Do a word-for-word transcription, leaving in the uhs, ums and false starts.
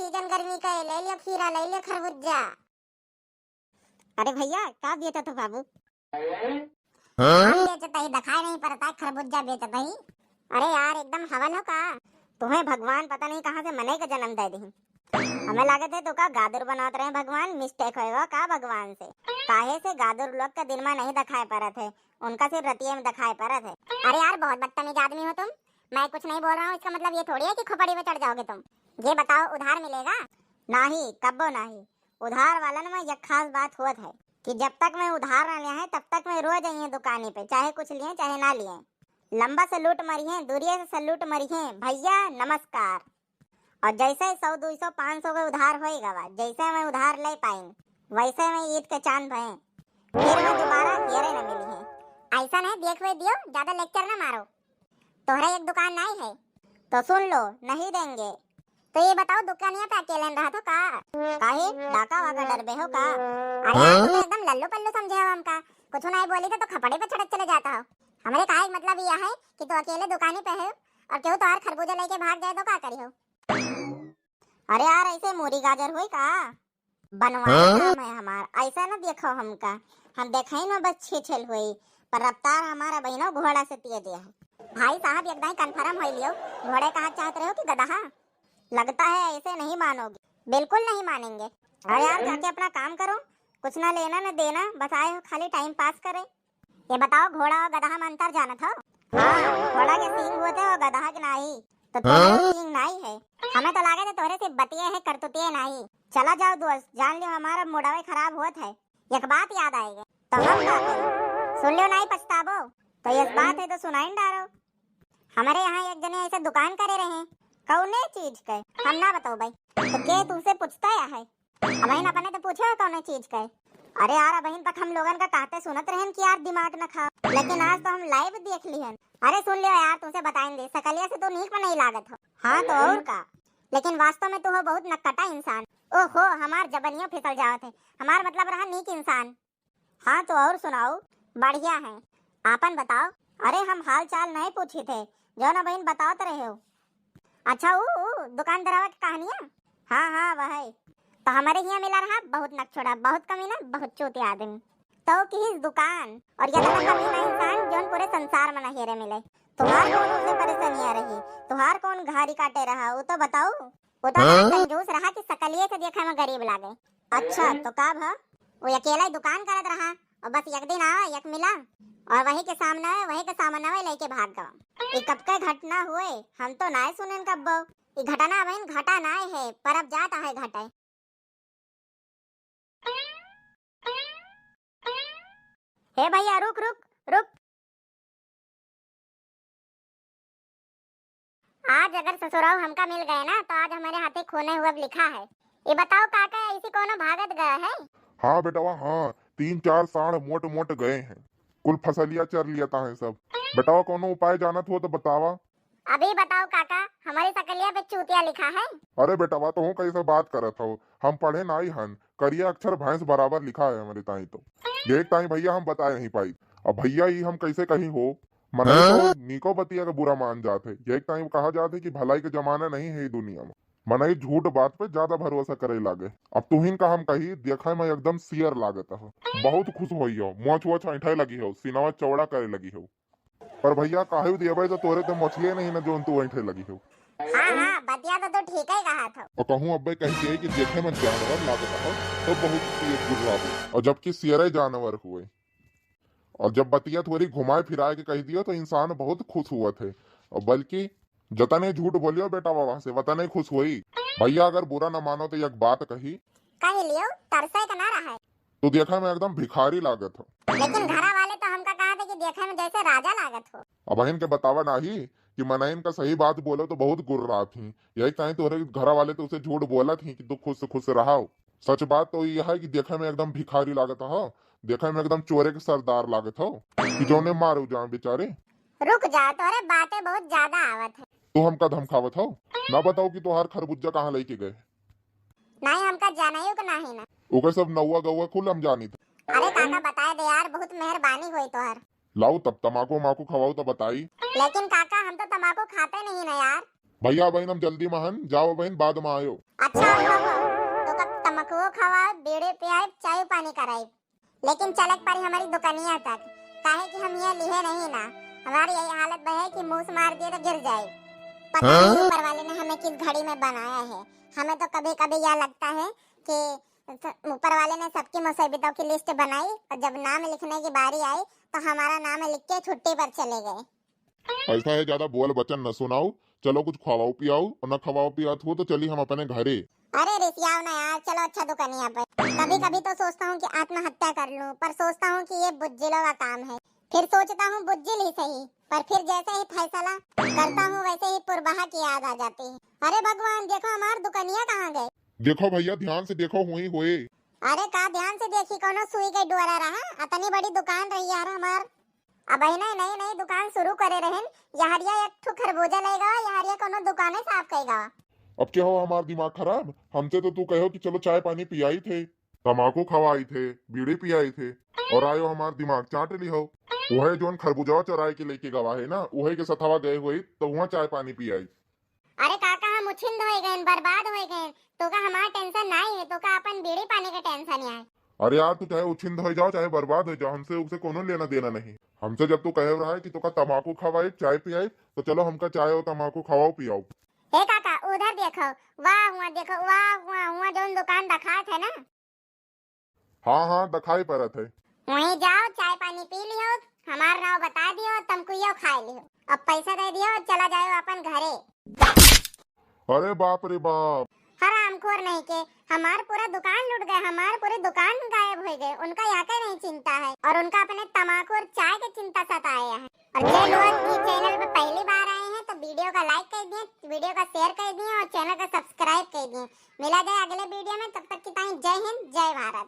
सीजन गर्मी का है, ले लियो खीरा, ले लियो खरबूजा। अरे भैया, का बेचत हो बाबू? हाँ? हम बेचत ही, दिखाई नहीं पड़ता है, खरबूजा बेचत ही। अरे यार, एकदम हवल हो का? तुम्हें भगवान पता नहीं कहाँ से मनई का जन्म दे दी। हमें लागत है तो का गादर बनात रहे भगवान, मिस्टेक होएगा का भगवान से? काहे से गादर लोग का दिन में नहीं दिखाई पड़त है, उनका सिर्फ रतिये में दिखाई पड़त है। अरे यार, बहुत बदतमीज आदमी हो तुम। मैं कुछ नहीं बोल रहा हूँ, इसका मतलब ये थोड़ी है कि खोपड़ी में चढ़ जाओगे तुम। ये बताओ, उधार मिलेगा? नाही, कब्बो नाही। उधार वालन में एक खास बात होत है कि जब तक मैं उधार ना लिया है, तब तक मैं रोज आई है दुकानी पे, चाहे कुछ लिए, चाहे ना लिए। लंबा सलूट मरिहे, दूरिये से सलूट मरिहे, "भैया, नमस्कार।" और जैसे ही सौ, दुई सौ, पाँच सौ के उधार होई गवा, जैसे मैं उधार ले पाइन, वैसे मैं ईद के चांद भए। फिर मैं दोबारा हेरे न मिली है। ऐसा नहीं, देख हुए दियो, ज्यादा लेक्चर ना मारो। तोहरा एक दुकान नहीं है, तो सुन लो, नहीं देंगे। तो ये बताओ, दुकानिया पे अकेले में रहत हो का? काहे, डाका वाका डरबे हो का? अरे यार, तुम तो एकदम लल्लू पल्लू समझे हो हमका। कुछ नहीं बोली थे तो खपड़े पे चढ़त चले जाता हो। हमारे कहे के मतलब यह है कि तू अकेले दुकानी पे हो और केहू तोहार खरबूजा लेके भाग जाए तो का करी हो? अरे यार, ऐसे मूरी गाजर होई का? बनवाए काम है हमार, ऐसा ना देखो हमका। हम देखे न बस छेछल होई, पर रफ्तार हमारा बहिनो घोड़ा से तेज है। भाई साहब, एकदम कन्फर्म हो लियो, घोड़े कहा चाहत रहे हो कि गदहा? लगता है ऐसे नहीं मानोगे। बिल्कुल नहीं मानेंगे। अरे यार, जाके अपना काम करो, कुछ ना लेना ना देना, बस आए हो खाली टाइम पास करें। ये बताओ, घोड़ा और गदहा में अंतर जानत हो? हाँ, घोड़ा के सींग होते हो, गदहा के नाही। तो तोहरे हाँ? सींग नाही है। हमें तो लागे थे तोहरे से बतिये है, करतुतिये नाही। चला जाओ दोस्त, जान लियो हमारा मुड़वे खराब होत है। एक बात याद आएगी, तो हम का करी? सुन लियो नाही पछताबो, तो ये बात है तो सुनाई न डारो। हमारे यहाँ एक जने ऐसे दुकान करे रहे, कौने चीज के, हम ना बताओ भाई। तो के तुमसे पूछता या है? अबहिन अपने तो पूछे हो कौनो चीज के। अरे यार, अबहिन तक हम लोगन का कहते सुनत रहन कि यार दिमाग न खाओ, लेकिन आज तो हम लाइव देख लिहन। अरे सुन लियो यार, तुमसे बताइन दे, सकलिया से तो नीक में नहीं लागत हो। हाँ तो और का, लेकिन वास्तव में तू हो बहुत नक्कटा इंसान। ओहो, हमार जबनियो फिसल जावत है, हमार मतलब रहा नीक इंसान। हाँ तो और सुनाओ? बढ़िया है, आपन बताओ। अरे हम हाल चाल नहीं पूछी थे, जौन अबहिन बतावत रहे हो। अच्छा, ऊ, ऊ दुकानदारवा के कहानिया? हाँ, हाँ, वही। तो हमारे हियाँ मिला रहा बहुत नकछोड़ा, बहुत कमीना, बहुत चूतिया आदमी। तो किहिस दुकान और इतना कमीना इंसान जौन पूरे संसार में ना हेरे मिले। तुहार कौन उसे परेशानिया रही? तुहार कौन घारी काटे रहा? वो तो बताओ। वो तो हाँ? इतना कंजूस रहा कि सकलिये से देखे में गरीब लागे। अच्छा, तो का भा? वो अकेला ही दुकान करत रहा और बस एक दिन आवा, एक मिला और वही के सामने आवे, वही के सामने आवे, लेके भाग गवा। ये कब के घटना हुए, हम तो नाय सुनेन कब्बो। ये घटना अबहिन घटा नाय है, पर अब जात आहे घटे। हे भैया, रुक, रुक, रुक। आज अगर ससुराऊ हमका मिल गए ना, तो आज हमारे हाथे खूने हुआ लिखा है। ये बताओ काका, ऐसी कोनो भागत गया है? हाँ बेटवा, हाँ, तीन चार साँड़ मोट मोट गए हैं, कुल फसलिया चर लिया ताहे सब। बेटवा, कोनो उपाय जानत हो तो बतावा। अभी बताओ काका, हमारी सकलिया पे चूतिया लिखा है। अरे बेटवा, तोहू कैसे बात करत हो, हम पढ़े नाई हन, करिया अक्षर भैंस बराबर लिखा है हमारे ताई तो। यही ताई भैया हम बताए नहीं पाई। अब भैया ई हम कैसे कही हो, मनई तो नीको बतिया के बुरा मान जात है। यही ताई कहा जात है कि भलाई के जमाना नहीं है ई दुनिया में। मनई झूठ बात पे ज्यादा भरोसा करे लागे। अब तुहिन का हम कही, देखे में एकदम सियर लागत हो। बहुत खुश होई हो, मोछ वोछ ऐंठे लगी हो, सीनावा चौड़ा करे लगी हो। पर भैया, काहे देबे तो तोरे तो मोछिए नहीं ना, जोन तू ऐंठे लगी हो। हाँ, हाँ, बतिया तो तू ठीक ही कहा था। और कहूँ अब्बे कह के कि देखे में जानवर लागत हो, तो बहुत तेज गुर्राबो। और जबकि सियरे जानवर हुए। और जब बतिया थोड़ी घुमाए फिराए के कह दियो, तो इंसान बहुत खुश हुआ थे। और बल्कि जतने झूठ बोलियो बेटा बाबा से, वतने खुश हुई। भैया, अगर बुरा न मानो, तो एक बात कही। कह लियो, तरसे के ना रहे। तू देखे में एकदम भिखारी लागत हो। लेकिन घरा वाले तो हमका कहा थे कि देखे में जैसे राजा लागत हो। अबहिन के बतावा नाही कि मनइन का सही बात बोलो तो बहुत गुर्रात ही। यही ताई तोहरे घरा वाले तो उसे झूठ बोलत ही कि तू खुश खुश रहाओ। सच बात तो यह है कि देखे में एकदम भिखारी लागत हो, देखे में एकदम चोरे के सरदार लागत हो कि जौने मारो जाओ बेचारे। रुक जा, तोहरे बातें बहुत ज्यादा आवत है। तू हमका धमकावत हो? ना बताओ कि तोहार खरबुज्जा कहाँ लेके गए? नहीं, हमका जानइयो के नाही ना। ओकर सब नौवा गौवा कुल हम जानी थे। अरे काका, बताए दे यार, बहुत मेहरबानी होई तोहर। लाओ तब तमाकू वमाकू खवाओ तब बताई। लेकिन काका, हम तो तमाकू खाते नहीं ना यार। भैया बहिन हम जल्दी मा हन, जाओ बहिन बाद मा आयो। अच्छा हो, हो, तो कब तमकुओ खवाए, बीड़ी पियाए, चाय पानी कराए, लेकिन चलक परी हमारी दुकानिया तक, काहे कि हम ये लिहे नहीं ना। हमारी यही हालत बा है कि मूस मार दिए तो गिर जाए। पता नहीं ऊपर वाले ने हमें किस घड़ी में बनाया है। हमें तो कभी कभी यह लगता है कि स-, ऊपर वाले ने सबकी मुसीबतों की लिस्ट बनाई और जब नाम लिखने की बारी आई तो हमारा नाम लिख के छुट्टी पर चले गए। ऐसा है, ज्यादा बोल बचन न सुनाओ, चलो कुछ खवाओ पियाओ, और न खवाओ पियात हो तो चली हम अपने घरे। अरे रिसियाओ ना यार, चलो अच्छा दुकानिया पे। कभी कभी तो सोचता हूँ कि आत्महत्या कर लूँ, पर सोचता हूँ कि ये बुज्जिलों का काम है। फिर सोचता हूँ बुज्जिल ही सही, पर फिर जैसे ही फैसला करता हूँ वैसे ही पुरबहा की याद आ जाती है। अरे भगवान, देखो हमार दुकानिया कहाँ गए? देखो भैया, ध्यान से देखो, हुई होए। अरे का ध्यान से देखी, कोनो सुई के डोरा रहा? अतनी बड़ी दुकान रही यार हमार। अबहिने नई नई दुकान शुरू करे रहन, यहरिया एक ठो खरबूजा ले गवा, यहरिया कोनो दुकाने साफ कई गवा। अब क्या हो हमार दिमाग खराब? हमसे तो तू कहो कि चलो चाय पानी पियाई थे, तमाकू खवाई थे, बीड़ी पियाई थे, और आयो हमार दिमाग चाट ली हो। वह जोन खरबूजा चुराए के लेके गवा है ना, वही के सथवा गए हुई तो वहाँ चाय पानी पियाई। अरे काका, हम उछिंद होई गएन, बर्बाद होई गएन। तोका हमार टेंशन नाई है, तोका अपन बीड़ी पानी के टेंशन है। अरे यार, तू चाहे उछिंद होई जाओ, चाहे बर्बाद होई जाओ, हमसे उसे कोनो लेना देना नहीं। हमसे जब तू कहे रहा है कि तोका तमाकू खवाई, चाय पियाई, तो चलो हमका चाय और तमाकू खवाओ पियाओ। हे काका, उधर देखो, वाह हुआ देखो, वाह हुआ हुआ, जोन दुकान दिखात है ना, हाँ, हाँ, दिखाई पड़त है। वहीं जाओ, चाय पानी पी लिहो, हमार नाव बता दियो, तमकुइयो खाए लिहो। अब पैसा दे दियो, चला जाओ अपन घरे। अरे बाप रे बाप। हरामखोर नहीं के, हमार पूरा दुकान लूट गए, हमार पूरी दुकान गायब हो गए। उनका यहाँ का नहीं चिंता है और उनका अपने तमाकू और चाय के चिंता सताए है। और जे लोग इस चैनल पे पहली बार आए हैं तो वीडियो का लाइक कर दिए, वीडियो का शेयर कर दिए और चैनल का सब्सक्राइब कर दिए। मिला जाए अगले वीडियो में, तब तक की ताई जय हिंद, जय भारत।